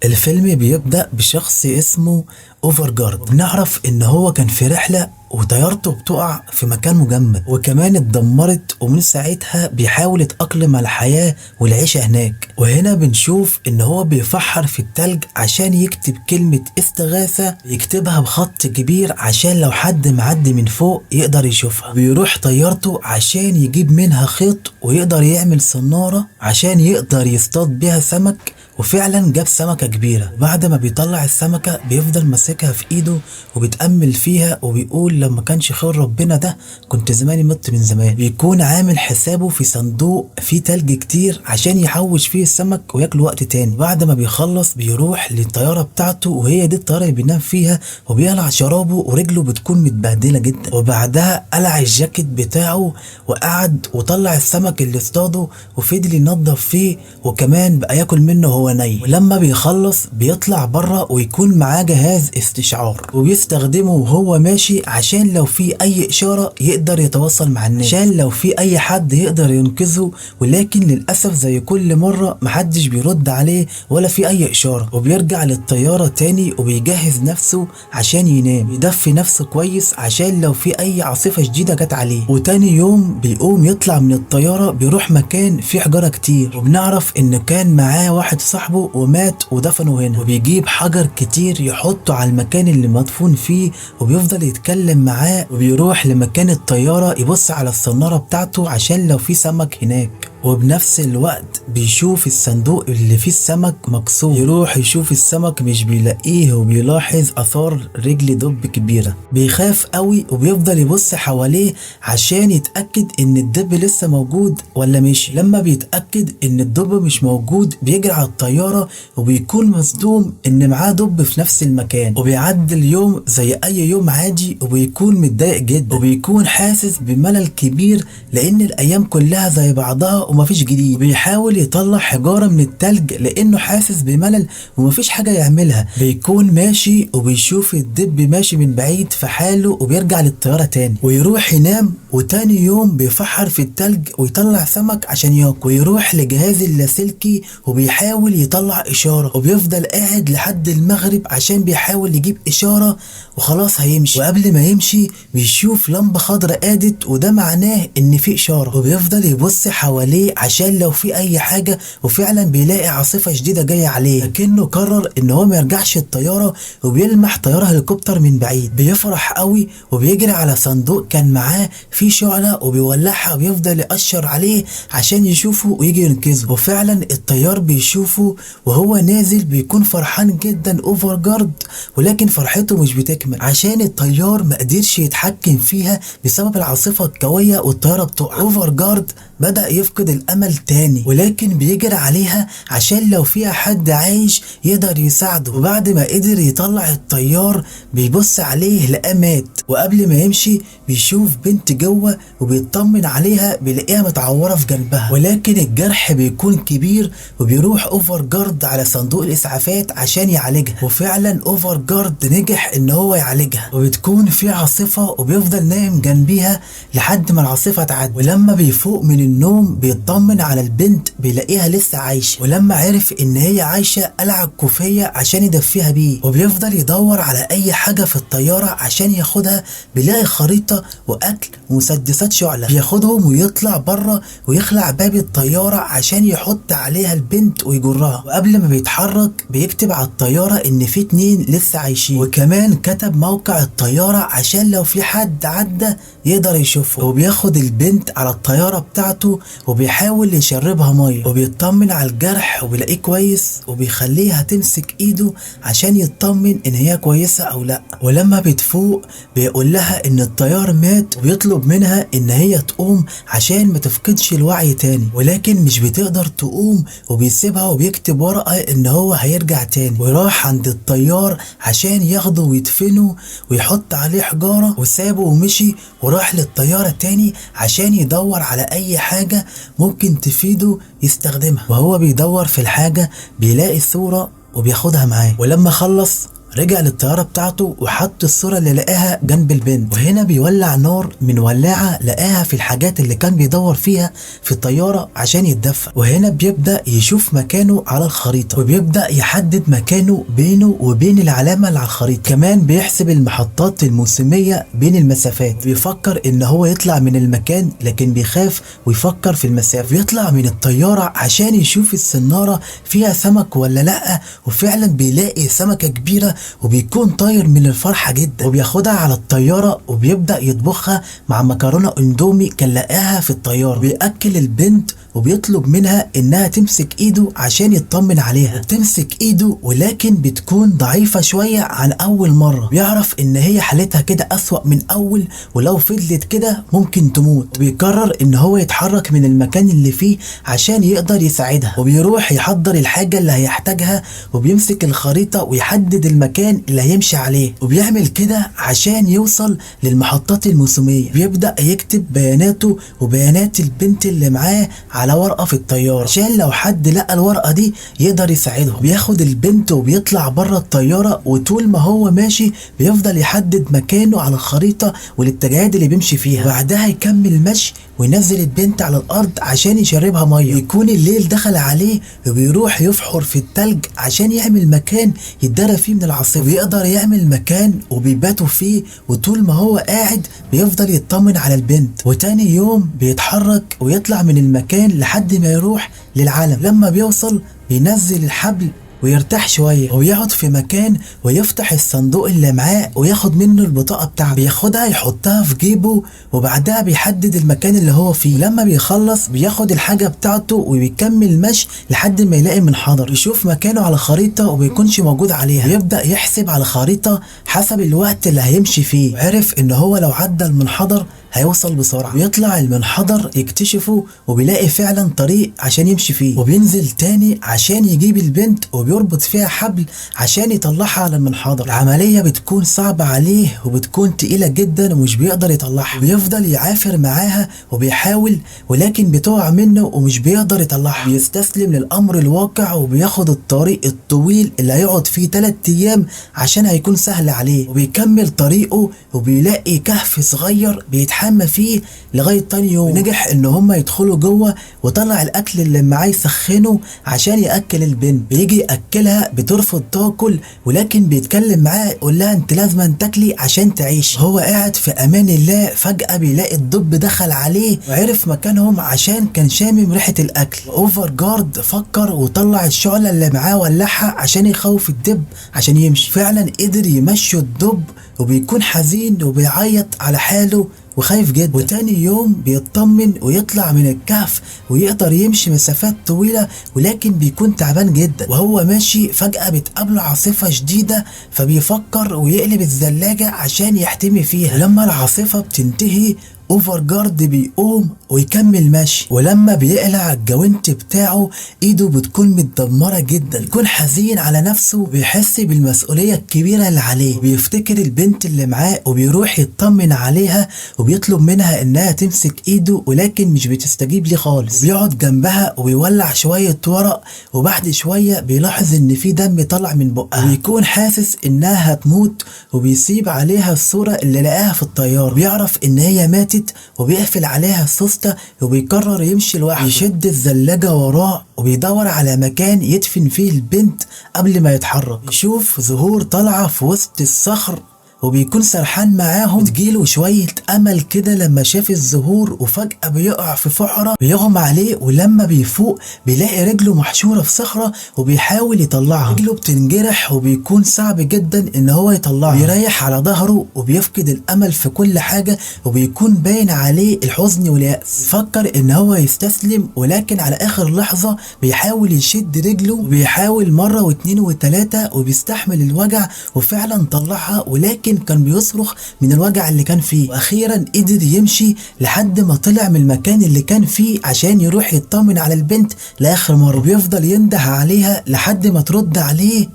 الفيلم بيبدأ بشخص اسمه اوفرجارد. بنعرف ان هو كان في رحلة وطيارته بتقع في مكان مجمد، وكمان اتدمرت، ومن ساعتها بيحاول يتأقلم على الحياة والعيشة هناك. وهنا بنشوف ان هو بيفحر في التلج عشان يكتب كلمة استغاثة، يكتبها بخط كبير عشان لو حد معدي من فوق يقدر يشوفها. بيروح طيارته عشان يجيب منها خيط ويقدر يعمل صنارة عشان يقدر يصطاد بيها سمك، وفعلا جاب سمكة كبيرة. وبعد ما بيطلع السمكة بيفضل ماسكها في ايده وبيتأمل فيها وبيقول لما كانش خير ربنا ده كنت زماني مت من زمان. بيكون عامل حسابه في صندوق فيه تلج كتير عشان يحوش فيه السمك وياكله وقت تاني. بعد ما بيخلص بيروح للطيارة بتاعته، وهي دي الطيارة اللي بينام فيها، وبيقلع شرابه ورجله بتكون متبهدلة جدا. وبعدها قلع الجاكيت بتاعه وقعد وطلع السمك اللي اصطاده وفضل ينظف فيه، وكمان بقى ياكل منه هو ني. ولما بيخلص بيطلع بره ويكون معاه جهاز استشعار وبيستخدمه وهو ماشي عشان لو في اي اشارة يقدر يتواصل مع الناس، عشان لو في اي حد يقدر ينقذه. ولكن للاسف زي كل مرة محدش بيرد عليه ولا في اي اشارة. وبيرجع للطيارة تاني وبيجهز نفسه عشان ينام، يدفي نفسه كويس عشان لو في اي عاصفة شديدة جت عليه. وتاني يوم بيقوم يطلع من الطيارة بيروح مكان فيه حجارة كتير، وبنعرف ان كان معاه واحد صاحبه ومات ودفنه هنا. وبيجيب حجر كتير يحطه على المكان اللي مدفون فيه وبيفضل يتكلم معاه. وبيروح لمكان الطيارة يبص على الصنارة بتاعته عشان لو في سمك هناك، وبنفس الوقت بيشوف الصندوق اللي فيه السمك مكسور، يروح يشوف السمك مش بيلاقيه، وبيلاحظ اثار رجل دب كبيرة. بيخاف قوي وبيفضل يبص حواليه عشان يتأكد ان الدب لسه موجود ولا مشي. لما بيتأكد ان الدب مش موجود بيجري على الطيارة وبيكون مصدوم ان معاه دب في نفس المكان. وبيعدي اليوم زي اي يوم عادي وبيكون متضايق جدا، وبيكون حاسس بملل كبير لان الايام كلها زي بعضها ومفيش جديد. بيحاول يطلع حجارة من التلج لانه حاسس بملل ومفيش حاجة يعملها. بيكون ماشي وبيشوف الدب ماشي من بعيد في حاله وبيرجع للطيارة تاني ويروح ينام. وتاني يوم بيفحر في التلج ويطلع سمك عشان ياكل، ويروح لجهاز اللاسلكي وبيحاول يطلع اشارة، وبيفضل قاعد لحد المغرب عشان بيحاول يجيب اشارة وخلاص هيمشي. وقبل ما يمشي بيشوف لمبة خضراء قادت، وده معناه ان في اشارة، وبيفضل يبص حواليه عشان لو في اي حاجة، وفعلا بيلاقي عاصفة شديدة جاية عليه. لكنه قرر ان هو ما يرجعش الطيارة، وبيلمح طيارة هليكوبتر من بعيد. بيفرح قوي وبيجري على صندوق كان معاه فيه شعلة وبيولعها وبيفضل يأشر عليه عشان يشوفه ويجي ينقذه. وفعلا الطيار بيشوفه وهو نازل، بيكون فرحان جدا اوفرجارد، ولكن فرحته مش بتكمل عشان الطيار ما قدرش يتحكم فيها بسبب العاصفة القوية والطيارة بتقع. اوفرجارد بدأ يفقد الأمل تاني، ولكن بيجري عليها عشان لو فيها حد عايش يقدر يساعده. وبعد ما قدر يطلع الطيار بيبص عليه لقاه مات. وقبل ما يمشي بيشوف بنت جوه وبيطمن عليها، بيلاقيها متعورة في جنبها، ولكن الجرح بيكون كبير. وبيروح اوفرجارد على صندوق الإسعافات عشان يعالجها، وفعلا اوفرجارد نجح ان هو يعالجها. وبتكون في عاصفة وبيفضل نايم جنبيها لحد ما العاصفة تعدي. ولما بيفوق من النوم بيطمن على البنت بيلاقيها لسه عايشة، ولما عرف ان هي عايشة قلع الكوفية عشان يدفيها بيه. وبيفضل يدور على اي حاجة في الطيارة عشان ياخدها، بيلاقي خريطة واكل ومسدسات شعلة، بياخدهم ويطلع بره ويخلع باب الطيارة عشان يحط عليها البنت ويجرها. وقبل ما بيتحرك بيكتب على الطيارة ان في 2 لسه عايشين، وكمان كتب موقع الطيارة عشان لو في حد عدى يقدر يشوفه. وبياخد البنت على الطيارة بتاعته وبيحاول يشربها مية، وبيطمن على الجرح وبيلاقيه كويس، وبيخليها تمسك ايده عشان يطمن ان هي كويسة او لا. ولما بتفوق بيقول لها ان الطيار مات، وبيطلب منها ان هي تقوم عشان ما تفقدش الوعي تاني، ولكن مش بتقدر تقوم، وبيسيبها وبيكتب ورقة ان هو هيرجع تاني. وراح عند الطيار عشان ياخده ويدفنه ويحط عليه حجارة، وسابه ومشي وراح للطيارة تاني عشان يدور على اي حاجة ممكن تفيده يستخدمها. وهو بيدور في الحاجة بيلاقي صورة وبياخدها معاه. ولما خلص رجع للطيارة بتاعته وحط الصورة اللي لقاها جنب البنت، وهنا بيولع نار من ولاعة لقاها في الحاجات اللي كان بيدور فيها في الطيارة عشان يتدفى. وهنا بيبدأ يشوف مكانه على الخريطة، وبيبدأ يحدد مكانه بينه وبين العلامة اللي على الخريطة. كمان بيحسب المحطات الموسمية بين المسافات، بيفكر ان هو يطلع من المكان لكن بيخاف ويفكر في المسافة. بيطلع من الطيارة عشان يشوف السنارة فيها سمك ولا لأ، وفعلا بيلاقي سمكة كبيرة وبيكون طاير من الفرحة جدا، وبياخدها على الطيارة وبيبدأ يطبخها مع مكرونة اندومي كان لقاها في الطيارة. بيأكل البنت وبيطلب منها انها تمسك ايده عشان يطمن عليها. بتمسك ايده ولكن بتكون ضعيفة شوية عن اول مرة. بيعرف ان هي حالتها كده اسوأ من اول، ولو فضلت كده ممكن تموت. بيقرر ان هو يتحرك من المكان اللي فيه عشان يقدر يساعدها، وبيروح يحضر الحاجة اللي هيحتاجها، وبيمسك الخريطة ويحدد المكان اللي هيمشي عليه، وبيعمل كده عشان يوصل للمحطات الموسمية. بيبدأ يكتب بياناته وبيانات البنت اللي معاه على ورقة في الطيارة عشان لو حد لقى الورقة دي يقدر يساعده. بياخد البنت وبيطلع بره الطيارة، وطول ما هو ماشي بيفضل يحدد مكانه على الخريطة والاتجاهات اللي بيمشي فيها. بعدها يكمل مشي وينزل البنت على الارض عشان يشربها مية. بيكون الليل دخل عليه وبيروح يفحر في التلج عشان يعمل مكان يتدرى فيه من العاصفة. بيقدر يعمل مكان وبيباتوا فيه، وطول ما هو قاعد بيفضل يطمن على البنت. وتاني يوم بيتحرك ويطلع من المكان لحد ما يروح للعالم. لما بيوصل بينزل الحبل ويرتاح شوية، ويقعد في مكان ويفتح الصندوق اللي معاه وياخد منه البطاقة بتاعته. بياخدها يحطها في جيبه، وبعدها بيحدد المكان اللي هو فيه. لما بيخلص بياخد الحاجة بتاعته وبيكمل مشي لحد ما يلاقي منحدر. يشوف مكانه على خريطة وبيكونش موجود عليها. بيبدأ يحسب على خريطة حسب الوقت اللي هيمشي فيه، وعرف ان هو لو عدى المنحدر هيوصل بسرعة. بيطلع المنحدر يكتشفه وبيلاقي فعلا طريق عشان يمشي فيه، وبينزل تاني عشان يجيب البنت وبيربط فيها حبل عشان يطلعها على المنحدر. العملية بتكون صعبة عليه وبتكون تقيلة جدا ومش بيقدر يطلعها. بيفضل يعافر معاها وبيحاول ولكن بتقع منه ومش بيقدر يطلعها. بيستسلم للأمر الواقع وبياخد الطريق الطويل اللي هيقعد فيه 3 أيام عشان هيكون سهل عليه، وبيكمل طريقه وبيلاقي كهف صغير بيتحمى فيه لغاية تاني يوم. نجح ان هما يدخلوا جوه وطلع الاكل اللي معاه يسخنه عشان ياكل البنت. بيجي ياكلها بترفض تاكل، ولكن بيتكلم معاها يقول لها انت لازم تاكلي عشان تعيش. هو قاعد في امان الله، فجأة بيلاقي الدب دخل عليه وعرف مكانهم عشان كان شامم ريحة الاكل. اوفرجارد فكر وطلع الشعلة اللي معاه ولعها عشان يخوف الدب عشان يمشي. فعلا قدر يمشي الدب، وبيكون حزين وبيعيط على حاله وخايف جدا. وتاني يوم بيطمن ويطلع من الكهف ويقدر يمشي مسافات طويلة، ولكن بيكون تعبان جدا. وهو ماشي فجأة بتقابله عاصفة شديدة، فبيفكر ويقلب الزلاجة عشان يحتمي فيها. لما العاصفة بتنتهي اوفرجارد بيقوم ويكمل ماشي، ولما بيقلع الجوانت بتاعه ايده بتكون متدمره جدا. بيكون حزين على نفسه وبيحس بالمسؤولية الكبيرة اللي عليه. بيفتكر البنت اللي معاه وبيروح يطمن عليها وبيطلب منها انها تمسك ايده، ولكن مش بتستجيب ليه خالص. بيقعد جنبها وبيولع شوية ورق، وبعد شوية بيلاحظ ان في دم طلع من بقها. بيكون حاسس انها هتموت وبيسيب عليها الصورة اللي لقاها في الطيارة. بيعرف ان هي ماتت وبيقفل عليها السوستة وبيقرر يمشي لوحده. يشد الزلاجة وراه وبيدور على مكان يدفن فيه البنت قبل ما يتحرك. يشوف زهور طالعة في وسط الصخر وبيكون سرحان معاهم. بتجيله شوية امل كده لما شاف الزهور، وفجأة بيقع في فحرة بيغمى عليه، ولما بيفوق بيلاقي رجله محشورة في صخرة وبيحاول يطلعها. رجله بتنجرح وبيكون صعب جدا ان هو يطلعها. بيريح على ظهره وبيفقد الامل في كل حاجة، وبيكون باين عليه الحزن واليأس. فكر ان هو يستسلم، ولكن على اخر لحظة بيحاول يشد رجله، وبيحاول مرة واتنين وتلاتة وبيستحمل الوجع وفعلا طلعها، ولكن كان بيصرخ من الوجع اللي كان فيه. واخيرا قدر يمشي لحد ما طلع من المكان اللي كان فيه عشان يروح يطمن على البنت لاخر مرة. بيفضل ينده عليها لحد ما ترد عليه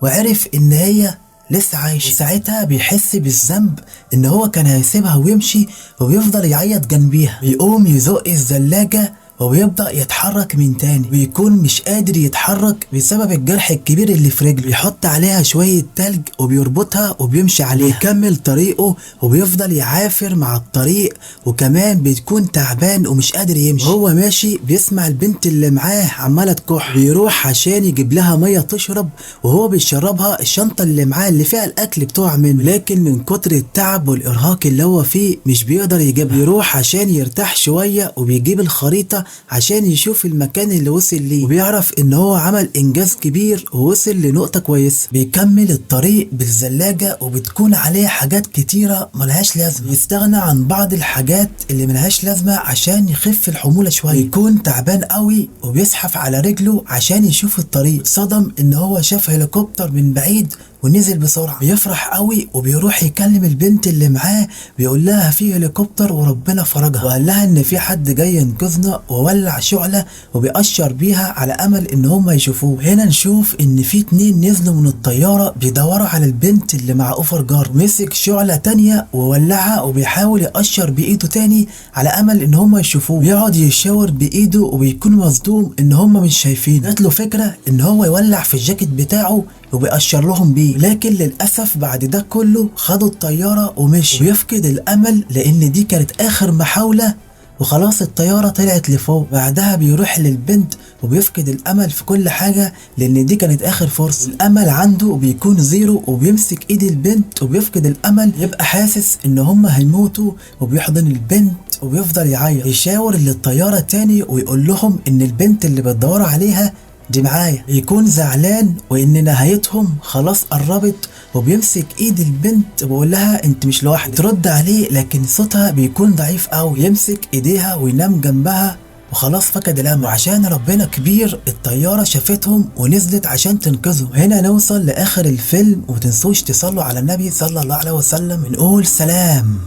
وعرف ان هي لسه عايشه. ساعتها بيحس بالذنب ان هو كان هيسيبها ويمشي، وبيفضل يعيط جنبيها. بيقوم يزق الزلاجه وبيبدأ يتحرك من تاني. بيكون مش قادر يتحرك بسبب الجرح الكبير اللي في رجله. بيحط عليها شوية تلج وبيربطها وبيمشي عليها. بيكمل طريقه وبيفضل يعافر مع الطريق، وكمان بتكون تعبان ومش قادر يمشي. هو ماشي بيسمع البنت اللي معاه عمالة تكح، بيروح عشان يجيب لها مية تشرب، وهو بيشربها الشنطة اللي معاه اللي فيها الأكل بتوع منه، لكن من كتر التعب والإرهاق اللي هو فيه مش بيقدر يجيبها. بيروح عشان يرتاح شوية وبيجيب الخريطة عشان يشوف المكان اللي وصل ليه، وبيعرف ان هو عمل انجاز كبير ووصل لنقطة كويسة. بيكمل الطريق بالزلاجة وبتكون عليه حاجات كتيرة ملهاش لازمة، بيستغنى عن بعض الحاجات اللي ملهاش لازمة عشان يخف الحمولة شوية. بيكون تعبان قوي وبيزحف على رجله عشان يشوف الطريق. صدم ان هو شاف هليكوبتر من بعيد ونزل بسرعة. بيفرح قوي وبيروح يكلم البنت اللي معاه، بيقول لها في هليكوبتر وربنا فرجها، وقال لها ان في حد جاي ينقذنا، وولع شعلة وبيأشر بيها على امل ان هم يشوفوه. هنا نشوف ان في 2 نزلوا من الطيارة بيدوروا على البنت اللي مع اوفرجارد. مسك شعلة تانية وولعها وبيحاول يأشر بايده تاني على امل ان هم يشوفوه. بيقعد يشاور بايده وبيكون مصدوم ان هم مش شايفين. جات له فكرة ان هو يولع في الجاكيت بتاعه وبيأشر لهم بيه، لكن للأسف بعد ده كله خدوا الطيارة ومشي. ويفقد الأمل لأن دي كانت آخر محاولة وخلاص الطيارة طلعت لفوق. بعدها بيروح للبنت وبيفقد الأمل في كل حاجة لأن دي كانت آخر فرصة. الأمل عنده بيكون زيرو، وبيمسك إيد البنت وبيفقد الأمل، يبقى حاسس إن هما هيموتوا، وبيحضن البنت وبيفضل يعيط. يشاور للطيارة تاني ويقول لهم إن البنت اللي بتدوروا عليها دي معايا. يكون زعلان وان نهايتهم خلاص قربت، وبيمسك ايد البنت وبيقول لها انت مش لوحدك. ترد عليه لكن صوتها بيكون ضعيف قوي. يمسك ايديها وينام جنبها وخلاص فقد الامل. وعشان ربنا كبير الطيارة شافتهم ونزلت عشان تنقذهم. هنا نوصل لاخر الفيلم، ومتنسوش تصلوا على النبي صلى الله عليه وسلم. نقول سلام.